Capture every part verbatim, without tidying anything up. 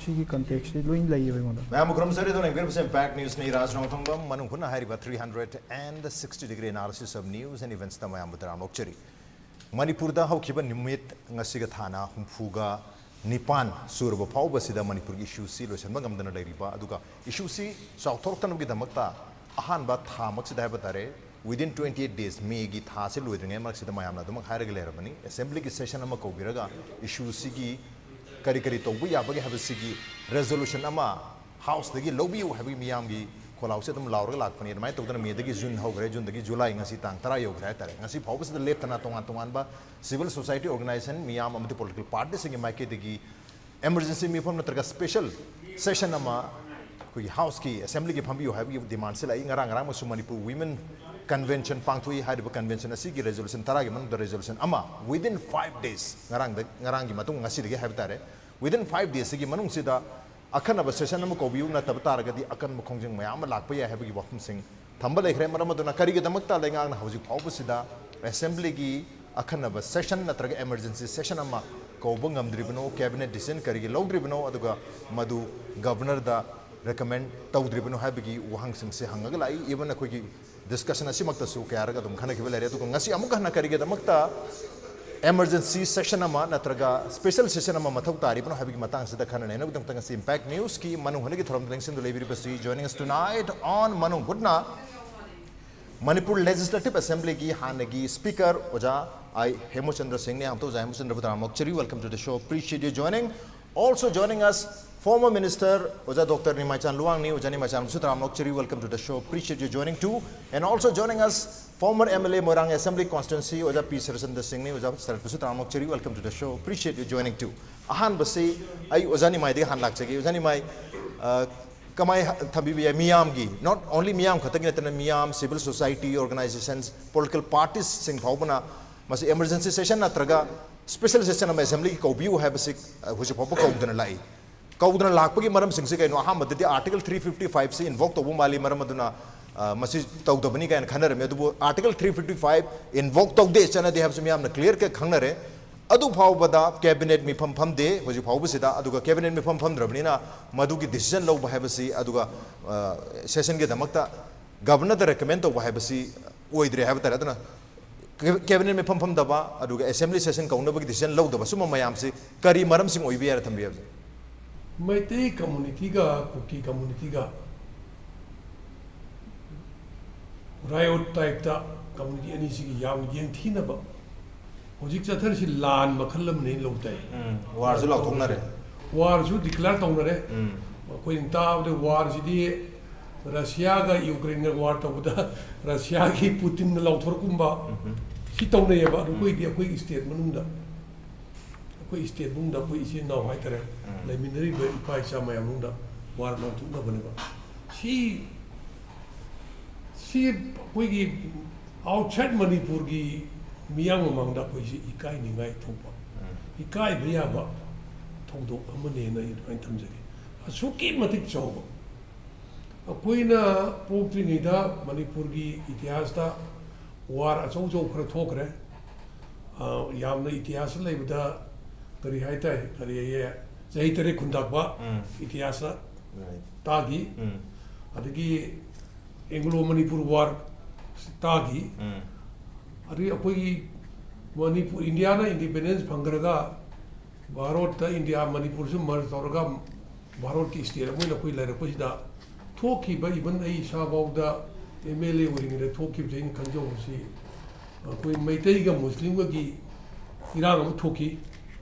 ꯁꯤꯒꯤ ꯀꯟꯇꯦꯛꯁꯇꯤ ꯂꯣꯏ ꯂꯩꯌꯦꯕ ꯑꯩꯉꯣꯟꯗ꯫ ꯃꯌꯥꯝꯕꯨ ꯈꯨꯔꯨꯝꯖꯔꯤ꯫ ꯑꯗꯨꯅ ꯌꯦꯡꯕꯤꯔꯤꯕꯁꯤ Impact Newsꯅꯤ꯫ ꯔꯥꯖ ꯔꯣꯡꯊꯣꯡꯕꯝ ꯃꯅꯨꯡ ꯍꯨꯠꯅ ꯍꯥꯏꯔꯤꯕ three hundred and sixty degree analysis of news and eventsꯇ ꯃꯌꯥꯝꯕꯨ ꯇꯔꯥꯝꯅ ꯑꯣꯛꯆꯔꯤ꯫ ꯃꯅꯤꯄꯨꯔꯗ ꯍꯧꯈꯤꯕ ꯅꯨꯃꯤꯠ ꯉꯁꯤꯒ ꯊꯥꯅ ꯍꯨꯝꯐꯨꯒ ꯅꯤꯄꯥꯟ ꯁꯨꯔꯕ ꯐꯥꯎꯕꯁꯤꯗ ꯃꯅꯤꯄꯨꯔꯒꯤ issueꯁꯤ ꯂꯣꯏꯁꯤꯟꯕ ꯉꯝꯗꯅ ꯂꯩꯔꯤꯕ, ꯑꯗꯨꯒ issueꯁꯤ ꯆꯥꯎꯊꯣꯔꯛꯇꯅꯕꯒꯤꯗꯃꯛꯇ ꯑꯍꯥꯟꯕ ꯊꯥꯃꯛꯁꯤꯗ ꯍꯥꯏꯕ ꯇꯥꯔꯦ, within twenty eight days, Mayꯒꯤ ꯊꯥꯁꯤ ꯂꯣꯏꯗ꯭ꯔꯤꯉꯩ ꯃꯔꯛꯁꯤꯗ ꯃꯌꯥꯝꯅ ꯑꯗꯨꯃꯛ ꯍꯥꯏꯔꯒ ꯂꯩꯔꯕꯅꯤ꯫ Assemblyꯒꯤ session ꯑꯃ ꯀꯧꯕꯤꯔꯒ issueꯁꯤꯒꯤ ꯀꯔꯤ ꯀꯔꯤ ꯇꯧꯕ ꯌꯥꯕꯒꯦ ꯍꯥꯏꯕꯁꯤꯒꯤ resolution ꯑꯃ Houseꯗꯒꯤ ꯂꯧꯕꯤꯌꯨ ꯍꯥꯏꯕꯒꯤ ꯃꯤꯌꯥꯝꯒꯤ ꯈꯣꯜꯂꯥꯎꯁꯦ ꯑꯗꯨꯝ ꯂꯥꯎꯔꯒ ꯂꯥꯛꯄꯅꯤ꯫ ꯑꯗꯨꯃꯥꯏꯅ ꯇꯧꯗꯅ Mayꯗꯒꯤ June ꯍꯧꯈ꯭ꯔꯦ, Juneꯗꯒꯤ July ꯉꯁꯤ ꯇꯥꯡ ꯇꯔꯥ ꯌꯧꯈ꯭ꯔꯦ ꯍꯥꯏꯇꯥꯔꯦ꯫ ꯉꯁꯤ ꯐꯥꯎꯕꯁꯤꯗ ꯂꯦꯞꯇꯅ ꯇꯣꯉꯥꯟ ꯇꯣꯉꯥꯟꯕ civil society organization ꯃꯤꯌꯥꯝ ꯑꯃꯗꯤ political partyꯁꯤꯡꯒꯤ ꯃꯥꯏꯀꯩꯗꯒꯤ emergency ꯃꯤꯐꯝ ꯅꯠꯇ꯭ꯔꯒ special session ꯑꯃ ꯑꯩꯈꯣꯏꯒꯤ Houseꯀꯤ, Assemblyꯒꯤ ꯐꯝꯕꯤꯌꯨ ꯍꯥꯏꯕꯒꯤ demandꯁꯤ ꯂꯥꯛꯏ꯫ ꯉꯔꯥꯡ, ꯉꯔꯥꯡꯃꯛꯁꯨ ꯃꯅꯤꯄꯨꯔ Women Convention ꯄꯥꯡꯊꯣꯛꯏ꯫ ꯍꯥꯏꯔꯤꯕ convention ꯑꯁꯤꯒꯤ resolution ꯇꯔꯥꯒꯤ ꯃꯅꯨꯡꯗ resolution ꯑꯃ within five days, ꯉꯔꯥꯡꯗ, ꯉꯔꯥꯡꯒꯤ ꯃꯇꯨꯡ, ꯉꯁꯤꯗꯒꯤ ꯍꯥꯏꯕ ꯇꯥꯔꯦ, within five daysꯁꯤꯒꯤ ꯃꯅꯨꯡꯁꯤꯗ ꯑꯈꯟꯅꯕ session ꯑꯃ ꯀꯧꯕꯤꯌꯨ, ꯅꯠꯇꯕ ꯇꯥꯔꯒꯗꯤ ꯑꯀꯟꯕ ꯈꯣꯡꯖꯪ ꯃꯌꯥꯝ ꯑꯃ ꯂꯥꯛꯄ ꯌꯥꯏ ꯍꯥꯏꯕꯒꯤ ꯋꯥꯐꯝꯁꯤꯡ ꯊꯝꯕ ꯂꯩꯈ꯭ꯔꯦ꯫ ꯃꯔꯝ ꯑꯗꯨꯅ ꯀꯔꯤꯒꯤꯗꯃꯛꯇ ꯂꯩꯉꯥꯛꯅ ꯍꯧꯖꯤꯛ ꯐꯥꯎꯕꯁꯤꯗ Assemblyꯒꯤ ꯑꯈꯟꯅꯕ session ꯅꯠꯇ꯭ꯔꯒ emergency session ꯑꯃ ꯀꯧꯕ ꯉꯝꯗ꯭ꯔꯤꯕꯅꯣ, cabinet decision ꯀꯔꯤꯒꯤ ꯂꯧꯗ꯭ꯔꯤꯕꯅꯣ, ꯑꯗꯨꯒ ꯃꯗꯨ Governorꯗ recommend ꯇꯧꯗ꯭ꯔꯤꯕꯅꯣ ꯍꯥꯏꯕꯒꯤ ꯋꯥꯍꯪꯁꯤꯡꯁꯦ ꯍꯪꯉꯒ ꯂꯥꯛꯏ꯫ Even ꯑꯩꯈꯣꯏꯒꯤ discussion ꯑꯁꯤꯃꯛꯇꯁꯨ ꯀꯌꯥꯔꯛ ꯑꯗꯨꯝ ꯈꯟꯅꯈꯤꯕ ꯂꯩꯔꯦ꯫ ꯑꯗꯨꯒ ꯉꯁꯤ ꯑꯃꯨꯛꯀ ꯍꯟꯅ ꯀꯔꯤꯒꯤꯗꯃꯛꯇ emergency session ꯑꯃ ꯅꯠꯇ꯭ꯔꯒ special session ꯑꯃ ꯃꯊꯧ ꯇꯥꯔꯤꯕꯅꯣ ꯍꯥꯏꯕꯒꯤ ꯃꯇꯥꯡꯁꯤꯗ ꯈꯟꯅ ꯅꯩꯅꯕꯒꯤꯗꯃꯛꯇ ꯉꯁꯤ Impact Newsꯀꯤ ꯃꯅꯨꯡ ꯍꯨꯠꯅꯒꯤ ꯊꯧꯔꯝꯗ ꯂꯦꯡꯁꯤꯟꯗꯨꯅ ꯂꯩꯕꯤꯔꯤꯕꯁꯤ, joining us tonight on ꯃꯅꯨꯡ ꯍꯨꯠꯅ, ꯃꯅꯤꯄꯨꯔ Legislative Assemblyꯒꯤ ꯍꯥꯟꯅꯒꯤ Speaker ꯑꯣꯖꯥ ꯑꯥꯏ ꯍꯦꯃꯨꯆꯟꯗ꯭ꯔ ꯁꯤꯡꯅꯤ꯫ ꯑꯃꯨꯛꯇ ꯑꯣꯖꯥ ꯍꯦꯃꯨꯆꯟꯗ꯭ꯔꯕꯨ ꯇꯔꯥꯝꯅ ꯑꯣꯛꯆꯔꯤ꯫ Welcome to the show. Appreciate you joining. Also joining us, former Minister ꯑꯣꯖꯥ Doctor ꯅꯤꯃꯥꯏꯆꯥꯟ ꯂꯨꯋꯥꯡꯅꯤ꯫ ꯑꯣꯖꯥ ꯅꯤꯃꯥꯏꯆꯥꯟꯕꯨꯁꯨ ꯇꯔꯥꯝꯅ ꯑꯣꯛꯆꯔꯤ꯫ Welcome to the show. Appreciate you joining too. And also joining us, Former M L A Moirang Assembly Constituency ꯑꯣꯖꯥ ꯄꯤ ꯁꯔꯆꯟꯗ꯭ꯔ ꯁꯤꯡꯅꯤ꯫ ꯑꯣꯖꯥ ꯁꯔꯠꯄꯨꯁꯨ ꯇꯔꯥꯃꯨꯛ cherry, welcome to the show, appreciate you joining too. ꯑꯍꯥꯟꯕꯁꯤ ꯑꯩ ꯑꯣꯖꯥ ꯅꯤꯃꯥꯏꯗꯒꯤ ꯍꯥꯟꯅ ꯂꯥꯛꯆꯒꯦ꯫ ꯑꯣꯖꯥ ꯅꯤꯃꯥꯏ, ꯑ, ꯀꯃꯥꯏ ꯊꯝꯕꯤꯕ ꯌꯥꯏ? ꯃꯤꯌꯥꯝꯒꯤ, not only ꯃꯤꯌꯥꯝ ꯈꯛꯇꯒꯤ ꯅꯠꯇꯅ, ꯃꯤꯌꯥꯝ, civil society organizations, political parties ꯁꯤꯡ ꯐꯥꯎꯕꯅ ꯃꯁꯤ emergency session ꯅꯠꯇ꯭ꯔꯒ special session ꯑꯃ assemblyꯒꯤ ꯀꯧꯕꯤꯌꯨ ꯍꯥꯏꯕꯁꯤ, ꯑ, ꯍꯧꯖꯤꯛ ꯐꯥꯎꯕ ꯀꯧꯗꯅ ꯂꯥꯛꯏ꯫ ꯀꯧꯗꯅ ꯂꯥꯛꯄꯒꯤ ꯃꯔꯝꯁꯤꯡꯁꯤ ꯀꯩꯅꯣ? ꯑꯍꯥꯟꯕꯗꯗꯤ Article three fifty five ꯁꯤ invoke ꯇꯧꯕ ꯃꯥꯜꯂꯤ, ꯃꯔꯝ ꯑꯗꯨꯅ, ꯑ, ꯃꯁꯤ ꯇꯧꯗꯕꯅꯤ ꯀꯥꯏꯅ ꯈꯟꯅꯔꯝꯃꯤ꯫ ꯑꯗꯨꯕꯨ Article three fifty five invoke ꯇꯧꯗꯦ, ꯆꯠꯅꯗꯦ ꯍꯥꯏꯕꯁꯤ ꯃꯤꯌꯥꯝꯅ clear cut ꯈꯪꯅꯔꯦ꯫ ꯑꯗꯨ ꯐꯥꯎꯕꯗ cabinet ꯃꯤꯐꯝ ꯐꯝꯗꯦ ꯍꯧꯖꯤꯛ ꯐꯥꯎꯕꯁꯤꯗ꯫ ꯑꯗꯨꯒ cabinet ꯃꯤꯐꯝ ꯐꯝꯗ꯭ꯔꯕꯅꯤꯅ ꯃꯗꯨꯒꯤ decision ꯂꯧꯕ ꯍꯥꯏꯕꯁꯤ, ꯑꯗꯨꯒ, ꯑ, sessionꯒꯤꯗꯃꯛꯇ governorꯗ recommend ꯇꯧꯕ ꯍꯥꯏꯕꯁꯤ ꯑꯣꯏꯗ꯭ꯔꯦ ꯍꯥꯏꯕ ꯇꯥꯔꯦ꯫ ꯑꯗꯨꯅ cabinet ꯃꯤꯐꯝ ꯐꯝꯗꯕ, ꯑꯗꯨꯒ assembly session ꯀꯧꯅꯕꯒꯤ decision ꯂꯧꯗꯕ, ꯁꯨꯝꯕ ꯃꯌꯥꯝꯁꯤ ꯀꯔꯤ ꯃꯔꯝꯁꯤꯡ ꯑꯣꯏꯕ ꯌꯥꯏꯅ ꯊꯝꯕꯤꯌꯨ ꯍꯥꯏꯕꯁꯦ? ꯃꯩꯇꯩ communityꯒ ꯀꯨꯀꯤ communityꯒ riot typeꯇ community ꯑꯅꯤꯁꯤꯒꯤ ꯌꯥꯝ ꯌꯦꯡꯊꯤꯅꯕ ꯍꯧꯖꯤꯛ ꯆꯠꯊꯔꯤꯁꯤ ꯂꯥꯟ ꯃꯈꯜ ꯑꯃꯅꯦꯅ ꯂꯧ ꯇꯥꯏ꯫ ꯎꯝ, warꯁꯨ ꯂꯥꯎꯊꯣꯛꯅꯔꯦ꯫ Warꯁꯨ declare ꯇꯧꯅꯔꯦ꯫ ꯎꯝ꯫ ꯑꯩꯈꯣꯏꯅ ꯇꯥꯕꯗ warꯁꯤꯗꯤ Russiaꯒ Ukraineꯒ war ꯇꯧꯕꯗ Russiaꯒꯤ Putinꯅ ꯂꯥꯎꯊꯣꯔꯛꯀꯨꯝꯕ ꯎꯝ꯫ ꯁꯤ ꯇꯧꯅꯩꯌꯦꯕ꯫ ꯑꯗꯨ ꯎꯝ꯫ ꯑꯩꯈꯣꯏꯗꯤ ꯑꯩꯈꯣꯏꯒꯤ state ꯃꯅꯨꯡꯗ, ꯑꯩꯈꯣꯏ state ꯃꯅꯨꯡꯗ ꯑꯩꯈꯣꯏ ꯏꯆꯤꯟ ꯏꯅꯥꯎ ꯍꯥꯏꯇꯥꯔꯦ, ꯎꯝ꯫ ꯂꯩꯃꯤꯟꯅꯔꯤꯕ ꯏꯄꯥ ꯏꯆꯥ ꯃꯌꯥꯝ ꯃꯅꯨꯡꯗ war ꯂꯥꯎꯊꯣꯛꯅꯕꯅꯦꯕ꯫ ꯁꯤ, ꯁꯤ ꯑꯩꯈꯣꯏꯒꯤ outside ꯃꯅꯤꯄꯨꯔꯒꯤ ꯃꯤꯌꯥꯝ ꯃꯃꯥꯡꯗ ꯑꯩꯈꯣꯏꯁꯤ ꯏꯀꯥꯏꯅꯤꯡꯉꯥꯏ ꯊꯣꯛꯄ, ꯎꯝ꯫ ꯏꯀꯥꯏꯕ ꯌꯥꯕ ꯊꯧꯗꯣꯛ ꯑꯃꯅꯦꯅ ꯑꯩ ꯑꯗꯨꯃꯥꯏꯅ ꯊꯝꯖꯒꯦ꯫ ꯑꯁꯨꯛꯀꯤ ꯃꯇꯤꯛ ꯆꯥꯎꯕ꯫ ꯑꯩꯈꯣꯏꯅ ꯄꯣꯛꯇ꯭ꯔꯤꯉꯩꯗ ꯃꯅꯤꯄꯨꯔꯒꯤ ꯏꯇꯤꯍꯥꯁꯇ war ꯑꯆꯧ ꯑꯆꯧꯕ ꯈꯔ ꯊꯣꯛꯈ꯭ꯔꯦ꯫ ꯑ, ꯌꯥꯝꯅ ꯏꯇꯤꯍꯥꯁꯇ ꯂꯩꯕꯗ ꯀꯔꯤ ꯍꯥꯏ ꯇꯥꯏ, ꯀꯔꯤ ꯍꯥꯏꯌꯦ, ꯆꯍꯤ ꯇꯔꯦꯠ ꯈꯨꯟꯇꯥꯛꯄ ꯎꯝ꯫ ꯏꯇꯤꯍꯥꯁꯇ Right. ꯇꯥꯈꯤ꯫ ꯎꯝ꯫ ꯑꯗꯒꯤ Anglo Manipur war ꯇꯥꯈꯤ꯫ ꯎꯝ꯫ ꯑꯗꯒꯤ ꯑꯩꯈꯣꯏꯒꯤ ꯃꯅꯤꯄꯨꯔ, ꯏꯟꯗꯤꯌꯥꯅ independence ꯐꯪꯈ꯭ꯔꯒ ꯚꯥꯔꯠꯇ ꯏꯟꯗꯤꯌꯥ, ꯃꯅꯤꯄꯨꯔꯁꯨ merge ꯇꯧꯔꯒ ꯚꯥꯔꯠꯀꯤ state ꯑꯃ ꯑꯣꯏꯅ ꯑꯩꯈꯣꯏ ꯂꯩꯔꯛꯄꯁꯤꯗ ꯊꯣꯛꯈꯤꯕ, even ꯑꯩ ꯏꯁꯥꯐꯥꯎꯗ M L A ꯑꯣꯏꯔꯤꯉꯩꯗ ꯊꯣꯛꯈꯤꯕꯁꯦ ꯑꯩꯅ ꯈꯟꯖꯍꯧꯕꯁꯤ, ꯑꯩꯈꯣꯏ ꯃꯩꯇꯩꯒ ꯃꯨꯁꯂꯤꯝꯒꯒꯤ ꯏꯔꯥꯡ ꯑꯃ ꯊꯣꯛꯈꯤ꯫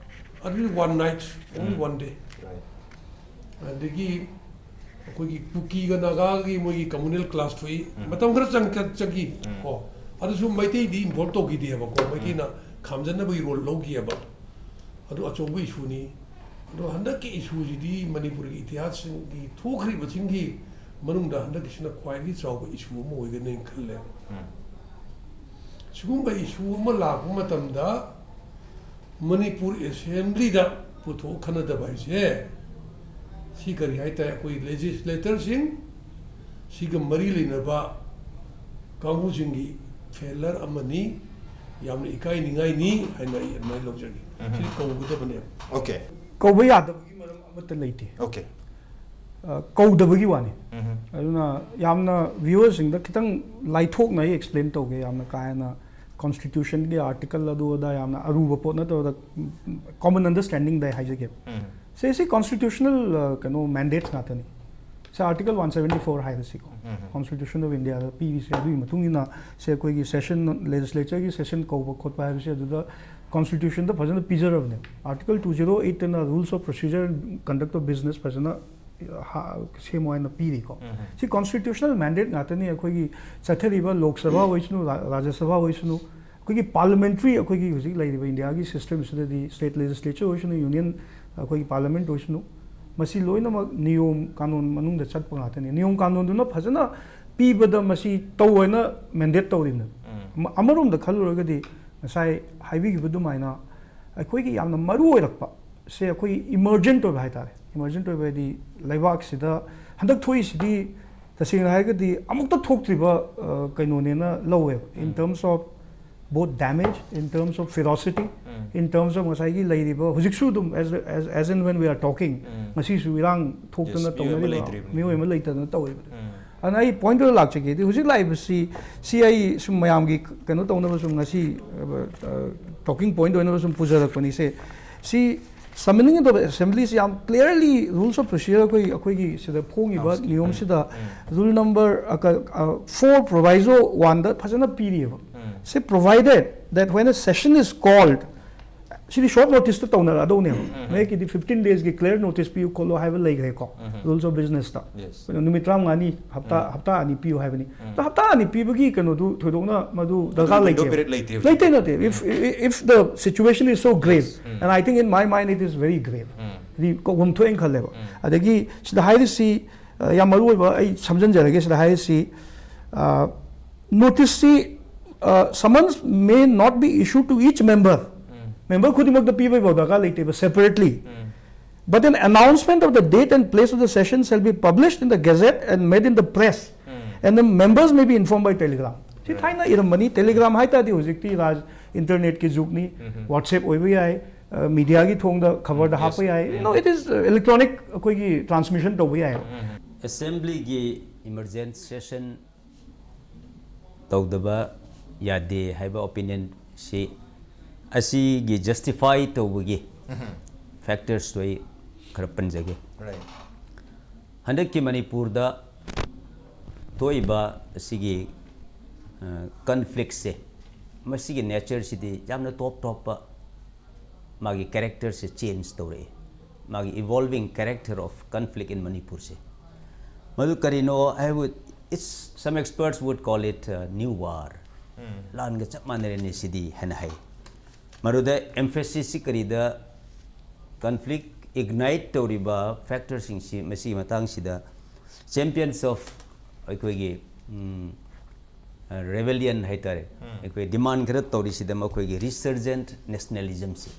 ꯑꯗꯨꯗꯤ one night, only ꯎꯝ꯫ One day꯫ Right. ꯑꯗꯒꯤ ꯑꯩꯈꯣꯏꯒꯤ ꯀꯨꯀꯤꯒ ꯅꯥꯒꯥꯒꯤ ꯃꯣꯏꯒꯤ communal clash ꯊꯣꯛꯏ꯫ ꯎꯝ꯫ ꯃꯇꯝ ꯈꯔ ꯆꯪ-, ꯆꯪ-, ꯆꯪꯈꯤ꯫ ꯎꯝ꯫ ꯀꯣ, ꯑꯗꯨꯁꯨ ꯃꯩꯇꯩꯗꯤ ꯏꯟꯚꯣꯜꯕ ꯇꯧꯈꯤꯗꯦꯕꯀꯣ, ꯃꯩꯇꯩꯅ ꯈꯥꯝꯖꯟꯅꯕꯒꯤ ꯔꯣꯜ ꯂꯧꯈꯤꯑꯕ꯫ ꯑꯗꯨ ꯑꯆꯧꯕ ꯏꯁꯨꯅꯤ꯫ ꯑꯗꯣ ꯍꯟꯗꯛꯀꯤ ꯏꯁꯨꯁꯤꯗꯤ ꯃꯅꯤꯄꯨꯔꯒꯤ ꯏꯇꯤꯍꯥꯁꯁꯤꯡꯒꯤ ꯊꯣꯛꯈ꯭ꯔꯤꯕꯁꯤꯡꯒꯤ ꯃꯅꯨꯡꯗ ꯍꯟꯗꯛꯀꯤꯁꯤꯅ ꯈ꯭ꯋꯥꯏꯗꯒꯤ ꯆꯥꯎꯕ ꯏꯁꯨ ꯑꯃ ꯑꯣꯏꯒꯅꯤ ꯈꯜꯂꯦ꯫ ꯁꯤꯒꯨꯝꯕ ꯏꯁꯨ ꯑꯃ ꯂꯥꯛꯄ ꯃꯇꯝꯗ ꯃꯅꯤꯄꯨꯔ ꯑꯦꯁꯦꯝꯕ꯭ꯂꯤꯗ ꯄꯨꯊꯣꯛ ꯈꯟꯅꯗꯕ ꯍꯥꯏꯁꯦ, ꯁꯤ ꯀꯔꯤ ꯍꯥꯏꯇꯥꯔꯦ, ꯑꯩꯈꯣꯏ ꯂꯦꯖꯤꯁꯂꯦꯇꯔꯁꯤꯡ, ꯁꯤꯒ ꯃꯔꯤ ꯂꯩꯅꯕ ꯀꯥꯡꯕꯨꯁꯤꯡꯒꯤ ꯐꯦꯂꯔ ꯑꯃꯅꯤ, ꯌꯥꯝꯅ ꯏꯀꯥꯏꯅꯤꯡꯉꯥꯏꯅꯤ ꯍꯥꯏꯅ ꯑꯩ ꯑꯗꯨꯃꯥꯏꯅ ꯂꯧꯖꯒꯦ꯫ ꯁꯤ ꯀꯧꯒꯗꯕꯅꯦꯕ꯫ ꯑꯣꯀꯦ꯫ ꯀꯧꯕ ꯌꯥꯗꯕꯒꯤ ꯃꯔꯝ ꯑꯃꯠꯇ ꯂꯩꯇꯦ꯫ ꯑꯣꯀꯦ꯫ ꯑ, ꯀꯧꯗꯕꯒꯤ ꯋꯥꯅꯤ꯫ ꯑꯗꯨꯅ ꯌꯥꯝꯅ ꯚ꯭ꯌꯨꯋꯔꯁꯤꯡꯗ ꯈꯤꯇꯪ ꯂꯥꯏꯊꯣꯛꯅ ꯑꯩ ꯑꯦꯛꯁꯄ꯭ꯂꯦꯟ ꯇꯧꯒꯦ, ꯌꯥꯝꯅ ꯀꯥ ꯍꯦꯟꯅ ꯀꯣꯟꯁꯇꯤꯇ꯭ꯌꯨꯁꯟꯒꯤ ꯑꯥꯔꯇꯤꯀꯜ ꯑꯗꯨ ꯑꯗꯥ ꯌꯥꯝꯅ ꯑꯔꯨꯕ ꯄꯣꯠ ꯅꯠꯇꯕꯗ, ꯀꯣꯃꯟ ꯑꯟꯗꯔꯁꯇꯦꯟꯗꯤꯡꯗ ꯑꯩ ꯍꯥꯏꯖꯒꯦ꯫ ꯁꯦ ꯁꯤ ꯀꯣꯟꯁꯇꯤꯇ꯭ꯌꯨꯁꯅꯦꯜ ꯀꯩꯅꯣ ꯃꯦꯟꯗꯦꯠꯁ ꯉꯥꯛꯇꯅꯤ꯫ ꯁꯦ ꯑꯥꯔꯇꯤꯀꯜ ꯋꯥꯟ ꯁꯕꯦꯟꯇꯤ ꯐꯣꯔ ꯍꯥꯏꯕꯁꯤꯀꯣ, ꯀꯣꯟꯁꯇꯤꯇ꯭ꯌꯨꯁꯟ ꯑꯣꯐ ꯏꯟꯗꯤꯌꯥꯗ ꯄꯤꯔꯤꯁꯦ꯫ ꯑꯗꯨꯒꯤ ꯃꯇꯨꯡ ꯏꯟꯅ ꯁꯦ ꯑꯩꯈꯣꯏꯒꯤ ꯁꯦꯁꯟ, ꯂꯦꯖꯤꯁꯂꯦꯆꯔꯒꯤ ꯁꯦꯁꯟ ꯀꯧꯕ ꯈꯣꯠꯄ ꯍꯥꯏꯕꯁꯦ ꯑꯗꯨꯗ ꯀꯣꯟꯁꯇꯤꯇ꯭ꯌꯨꯁꯟꯗ ꯐꯖꯅ ꯄꯤꯖꯔꯕꯅꯦ꯫ ꯑꯥꯔꯇꯤꯀꯜ ꯇꯨ ꯖꯤꯔꯣ ꯑꯩꯠꯇꯅ Rules of Procedure Conduct of Business ꯐꯖꯅ ꯍꯥ-, ꯁꯦꯝꯃꯣ ꯍꯥꯏꯅ ꯄꯤꯔꯤꯀꯣ꯫ ꯁꯤ ꯀꯣꯟꯁꯇꯤꯇ꯭ꯌꯨꯁꯅꯦꯜ ꯃꯦꯟꯗꯦꯠ ꯉꯥꯛꯇꯅꯤ꯫ ꯑꯩꯈꯣꯏꯒꯤ ꯆꯠꯊꯔꯤꯕ ꯂꯣꯛ ꯁꯚꯥ ꯑꯣꯏꯁꯅꯨ, ꯔꯥ-, ꯔꯥꯖ꯭ꯌ ꯁꯚꯥ ꯑꯣꯏꯁꯅꯨ, ꯑꯩꯈꯣꯏꯒꯤ ꯄꯥꯔꯂꯤꯌꯥꯃꯦꯟꯇ꯭ꯔꯤ, ꯑꯩꯈꯣꯏꯒꯤ ꯍꯧꯖꯤꯛ ꯂꯩꯔꯤꯕ ꯏꯟꯗꯤꯌꯥꯒꯤ ꯁꯤꯁꯇꯦꯝꯁꯤꯗꯗꯤ, ꯁ꯭ꯇꯦꯠ ꯂꯦꯖꯤꯁꯂꯦꯆꯔ ꯑꯣꯏꯁꯅꯨ, ꯌꯨꯅꯤꯌꯟ ꯑꯩꯈꯣꯏꯒꯤ ꯄꯥꯔꯂꯤꯌꯥꯃꯦꯟꯠ ꯑꯣꯏꯁꯅꯨ, ꯃꯁꯤ ꯂꯣꯏꯅꯃꯛ ꯅꯤꯌꯣꯝ ꯀꯥꯅꯣꯟ ꯃꯅꯨꯡꯗ ꯆꯠꯄ ꯉꯥꯛꯇꯅꯤ꯫ ꯅꯤꯌꯣꯝ ꯀꯥꯅꯣꯟꯗꯨꯅ ꯐꯖꯅ ꯄꯤꯕꯗ ꯃꯁꯤ ꯇꯧ ꯍꯥꯏꯅ ꯃꯦꯟꯗꯦꯠ ꯇꯧꯔꯤꯕꯅꯤ꯫ ꯑꯃ-, ꯑꯃꯔꯣꯝꯗ ꯈꯜꯂꯨꯔꯒꯗꯤ ꯉꯁꯥꯏ ꯍꯥꯏꯕꯤꯈꯤꯕ ꯑꯗꯨꯃꯥꯏꯅ ꯑꯩꯈꯣꯏꯒꯤ ꯌꯥꯝꯅ ꯃꯔꯨ ꯑꯣꯏꯔꯛꯄ ꯁꯦ ꯑꯩꯈꯣꯏ ꯏꯃꯔꯖꯦꯟꯠ ꯑꯣꯏꯕ ꯍꯥꯏꯇꯥꯔꯦ꯫ ꯏꯃꯔꯖꯦꯟꯠ ꯑꯣꯏꯕ ꯍꯥꯏꯗꯤ ꯂꯩꯕꯥꯛꯁꯤꯗ ꯍꯟꯗꯛ ꯊꯣꯛꯏꯁꯤꯗꯤ ꯇꯁꯦꯡꯅ ꯍꯥꯏꯔꯒꯗꯤ ꯑꯃꯨꯛꯇ ꯊꯣꯛꯇ꯭ꯔꯤꯕ, ꯑ, ꯀꯩꯅꯣꯅꯦꯅ ꯂꯧꯋꯦꯕ, in terms of both damage, in terms of ferocity, in terms of ꯉꯁꯥꯏꯒꯤ ꯂꯩꯔꯤꯕ ꯍꯧꯖꯤꯛꯁꯨ ꯑꯗꯨꯝ as, as, as and when we are talking, ꯉꯁꯤꯁꯨ ꯏꯔꯥꯡ ꯊꯣꯛꯇꯅ Yes, ꯃꯤꯑꯣꯏ ꯑꯃ ꯇꯧꯅꯔꯤꯕ ꯂꯩꯇ꯭ꯔꯤꯕꯅꯤ꯫ ꯃꯤꯑꯣꯏ ꯑꯃ ꯂꯩꯇꯗꯅ ꯇꯧꯔꯤꯕꯅꯤ꯫ ꯑꯗꯨꯅ ꯑꯩ ꯄꯣꯏꯟꯠꯇꯨꯗ ꯂꯥꯛꯆꯒꯦꯗꯤ, ꯍꯧꯖꯤꯛ ꯂꯥꯛꯏꯕꯁꯤ, ꯁꯤ ꯑꯩ ꯁꯨꯝ ꯃꯌꯥꯝꯒꯤ ꯀꯩꯅꯣ ꯇꯧꯅꯕ ꯁꯨꯝ ꯉꯁꯤ, ꯑ, ꯑ, ꯇꯣꯀꯤꯡ ꯄꯣꯏꯟꯠ ꯑꯣꯏꯅꯕ ꯁꯨꯝ ꯄꯨꯖꯔꯛꯄꯅꯤ꯫ ꯁꯦ, ꯁꯤ summoning of the assembly ꯁꯤ ꯌꯥꯝ clearly Rules of Procedure ꯑꯩꯈꯣꯏ, ꯑꯩꯈꯣꯏꯒꯤ ꯁꯤꯗ ꯐꯣꯡꯉꯤꯕ ꯅꯤꯌꯣꯝꯁꯤꯗ rule number, ꯑ, ꯀ-, ꯑ, four proviso one ꯗ ꯐꯖꯅ ꯄꯤꯔꯤꯑꯕ꯫ ꯁꯤ, provided that when a session is called, CD short notice ꯇ ꯇꯧꯅꯔꯛꯑꯗꯧꯅꯦꯕ꯫ ꯃꯌꯦꯛꯀꯤꯗꯤ fifteen days ꯒꯤ clear notice ꯄꯤꯌꯨ ꯈꯣꯠꯂꯣ ꯍꯥꯏꯕ ꯂꯩꯈ꯭ꯔꯦꯀꯣ, rules of business ꯇ꯫ Yes. ꯀꯩꯅꯣ, ꯅꯨꯃꯤꯠ ꯇꯔꯥꯃꯉꯥꯅꯤ, ꯍꯞꯇꯥ ꯍꯞꯇꯥ ꯑꯅꯤ ꯄꯤꯌꯨ ꯍꯥꯏꯕꯅꯤ꯫ ꯑꯗꯣ ꯍꯞꯇꯥ ꯑꯅꯤ ꯄꯤꯕꯒꯤ ꯀꯩꯅꯣꯗꯨ ꯊꯣꯏꯗꯣꯛꯅ ꯃꯗꯨ ꯗꯔꯀꯥꯔ window ꯂꯩꯇꯦ꯫ period ꯂꯩꯇꯦ ꯂꯩꯇꯦ ꯍꯧꯖꯤꯛ꯫ ꯅꯠꯇꯦ꯫ If if the situation is so grave, and I think in my mind it is very grave. ꯍꯥꯏꯗꯤ ꯀꯧꯐꯝ ꯊꯣꯛꯑꯦꯅ ꯈꯜꯂꯦꯕ꯫ ꯑꯗꯒꯤ ꯁꯤꯗ ꯍꯥꯏꯔꯤꯁꯤ, ꯑ, ꯌꯥꯝ ꯃꯔꯨ ꯑꯣꯏꯕ ꯑꯩ ꯁꯝꯖꯟꯖꯔꯒꯦ꯫ ꯁꯤꯗ ꯍꯥꯏꯔꯤꯁꯤ, ꯑ, notice ꯁꯤ, ꯑ, summons may not be issued to each member. Member ꯈꯨꯗꯤꯡꯃꯛꯇ ꯄꯤꯕꯒꯤ ꯗꯔꯀꯥꯔ ꯂꯩꯇꯦꯕ, separately. But an announcement of the date and place of the session shall be published in the gazette and made in the press. And the members may be informed by telegram. ꯁꯤ ꯊꯥꯏꯅ ꯏꯔꯝꯕꯅꯤ꯫ Telegram ꯍꯥꯏ ꯇꯥꯔꯗꯤ ꯍꯧꯖꯤꯛꯇꯤ ꯔꯥꯖ internet ꯀꯤ ꯖꯨꯒꯅꯤ, WhatsApp ꯑꯣꯏꯕ ꯌꯥꯏ, media ꯒꯤ ꯊꯣꯡꯗ ꯈꯕꯔꯗ ꯍꯥꯞꯄ ꯌꯥꯏ꯫ You know, it is electronic ꯑꯩꯈꯣꯏꯒꯤ transmission ꯇꯧꯕ ꯌꯥꯏ꯫ Assembly ꯒꯤ emergency session ꯇꯧꯗꯕ ꯌꯥꯗꯦ ꯍꯥꯏꯕ opinion ꯁꯤ, ꯑꯁꯤꯒꯤ justify ꯇꯧꯕꯒꯤ factors ꯇꯣ ꯑꯩ ꯈꯔ ꯄꯟꯖꯒꯦ꯫ Right. ꯍꯟꯗꯛꯀꯤ ꯃꯅꯤꯄꯨꯔꯗ ꯊꯣꯛꯏꯕ ꯑꯁꯤꯒꯤ conflict ꯁꯦ, ꯃꯁꯤꯒꯤ nature ꯁꯤꯗꯤ ꯌꯥꯝꯅ top top ꯄ ꯃꯥꯒꯤ character ꯁꯦ change ꯇꯧꯔꯛꯑꯦ꯫ ꯃꯥꯒꯤ evolving character of conflict in Manipur ꯁꯦ꯫ ꯃꯗꯨ ꯀꯔꯤꯅꯣ? I would, it's, some experts would call it a new war. ꯂꯥꯟꯒ ꯆꯞ ꯃꯥꯟꯅꯔꯦꯅꯦ ꯁꯤꯗꯤ ꯍꯥꯏꯅ ꯍꯥꯏ꯫ ꯃꯗꯨꯗ emphasis ꯁꯤ ꯀꯔꯤꯗ? Conflict ignite ꯇꯧꯔꯤꯕ factor ꯁꯤꯡꯁꯤ, ꯃꯁꯤꯒꯤ ꯃꯇꯥꯡꯁꯤꯗ champions of ꯑꯩꯈꯣꯏꯒꯤ, ꯎꯝ, rebellion ꯍꯥꯏꯇꯥꯔꯦ, ꯑꯩꯈꯣꯏ demand ꯈꯔ ꯇꯧꯔꯤꯁꯤꯗ ꯃꯈꯣꯏꯒꯤ resurgent nationalism ꯁꯤ꯫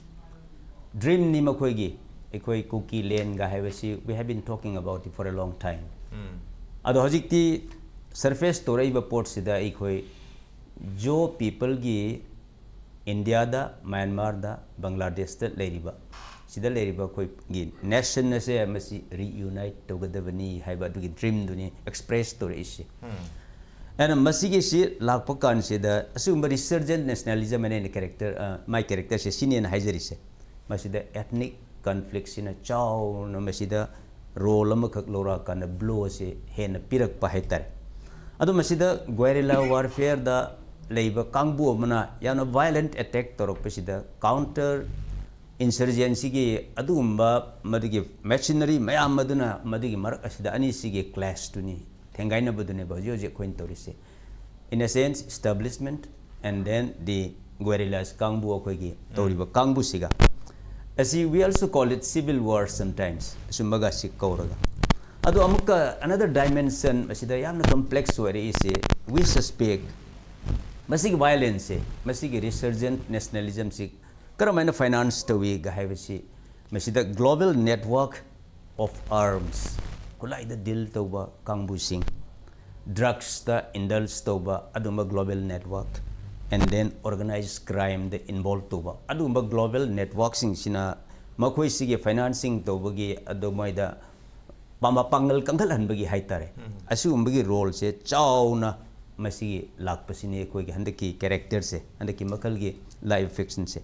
Dream ꯅꯤ ꯃꯈꯣꯏꯒꯤ, ꯑꯩꯈꯣꯏ ꯀꯨꯀꯤ land ꯒ ꯍꯥꯏꯕꯁꯤ we have been talking about it for a long time. ꯑꯗꯣ ꯍꯧꯖꯤꯛꯇꯤ surface ꯇꯧꯔꯛꯏꯕ ꯄꯣꯠꯁꯤꯗ ꯑꯩꯈꯣꯏ ꯖꯣ people ꯒꯤ India ꯗ, Myanmar ꯗ, Bangladesh ꯇ ꯂꯩꯔꯤꯕ, ꯁꯤꯗ ꯂꯩꯔꯤꯕ ꯑꯩꯈꯣꯏꯒꯤ nation ꯑꯁꯦ ꯃꯁꯤ reunite ꯇꯧꯒꯗꯕꯅꯤ ꯍꯥꯏꯕ ꯑꯗꯨꯒꯤ dream ꯗꯨꯅꯤ express ꯇꯧꯔꯛꯏꯁꯤ꯫ ꯑꯗꯨꯅ ꯃꯁꯤꯒꯤꯁꯤ ꯂꯥꯛꯄ ꯀꯥꯟꯁꯤꯗ ꯑꯁꯤꯒꯨꯝꯕ resurgent nationalism ꯍꯥꯏꯅ ꯑꯩꯅ character, ꯑ, my character ꯁꯦ ꯁꯤꯅꯦꯅ ꯍꯥꯏꯖꯔꯤꯁꯦ꯫ ꯃꯁꯤꯗ ethnic conflict ꯁꯤꯅ ꯆꯥꯎꯅ ꯃꯁꯤꯗ role ꯑꯃꯈꯛ ꯂꯧꯔꯛꯑꯀꯥꯟꯗ blow ꯑꯁꯤ ꯍꯦꯟꯅ ꯄꯤꯔꯛꯄ ꯍꯥꯏꯇꯥꯔꯦ꯫ ꯑꯗꯣ ꯃꯁꯤꯗ guerrilla warfare ꯗ ꯂꯩꯕ ꯀꯥꯡꯕꯨ ꯑꯃꯅ ꯌꯥꯝꯅ violent attack ꯇꯧꯔꯛꯄꯁꯤꯗ counter insurgencyꯒꯤ ꯑꯗꯨꯒꯨꯝꯕ ꯃꯗꯨꯒꯤ machinery ꯃꯌꯥꯝ ꯑꯗꯨꯅ ꯃꯗꯨꯒꯤ ꯃꯔꯛ ꯑꯁꯤꯗ ꯑꯅꯤꯁꯤꯒꯤ clashꯇꯨꯅꯤ, ꯊꯦꯡꯒꯥꯏꯅꯕꯗꯨꯅꯦꯕ ꯍꯧꯖꯤꯛ ꯍꯧꯖꯤꯛ ꯑꯩꯈꯣꯏꯅ ꯇꯧꯔꯤꯁꯦ꯫ In a sense, establishment and then the guerrillas ꯀꯥꯡꯕꯨ, ꯑꯩꯈꯣꯏꯒꯤ ꯇꯧꯔꯤꯕ ꯀꯥꯡꯕꯨꯁꯤꯒ ꯑꯁꯤ, we also call it civil war sometimes, ꯑꯁꯨꯝꯕꯒ ꯑꯁꯤ ꯀꯧꯔꯒ꯫ ꯑꯗꯣ ꯑꯃꯨꯛꯀ another dimension ꯃꯁꯤꯗ ꯌꯥꯝꯅ complex ꯑꯣꯏꯔꯛꯏꯁꯦ, we suspect ꯃꯁꯤꯒꯤ violenceꯁꯦ, ꯃꯁꯤꯒꯤ resurgent nationalismꯁꯤ ꯀꯔꯝꯍꯥꯏꯅ finance ꯇꯧꯏꯒ ꯍꯥꯏꯕꯁꯤ, ꯃꯁꯤꯗ global network of arms, ꯈꯨꯠꯂꯥꯏꯗ deal ꯇꯧꯕ ꯀꯥꯡꯕꯨꯁꯤꯡ, drugsꯇ indulge ꯇꯧꯕ ꯑꯗꯨꯝꯕ global network, and then organized crimeꯗ involve ꯇꯧꯕ ꯑꯗꯨꯒꯨꯝꯕ global networkꯁꯤꯡꯁꯤꯅ ꯃꯈꯣꯏꯁꯤꯒꯤ financing ꯇꯧꯕꯒꯤ ꯑꯗꯨꯃꯥꯏꯗ ꯄꯥꯝꯕ ꯄꯥꯡꯒꯜ ꯀꯟꯈꯠꯍꯟꯕꯒꯤ ꯍꯥꯏꯇꯥꯔꯦ꯫ ꯑꯁꯤꯒꯨꯝꯕꯒꯤ roleꯁꯦ ꯆꯥꯎꯅ ꯃꯁꯤꯒꯤ ꯂꯥꯛꯄꯁꯤꯅꯤ ꯑꯩꯈꯣꯏꯒꯤ ꯍꯟꯗꯛꯀꯤ characterꯁꯦ, ꯍꯟꯗꯛꯀꯤ ꯃꯈꯜꯒꯤ live fictionꯁꯦ꯫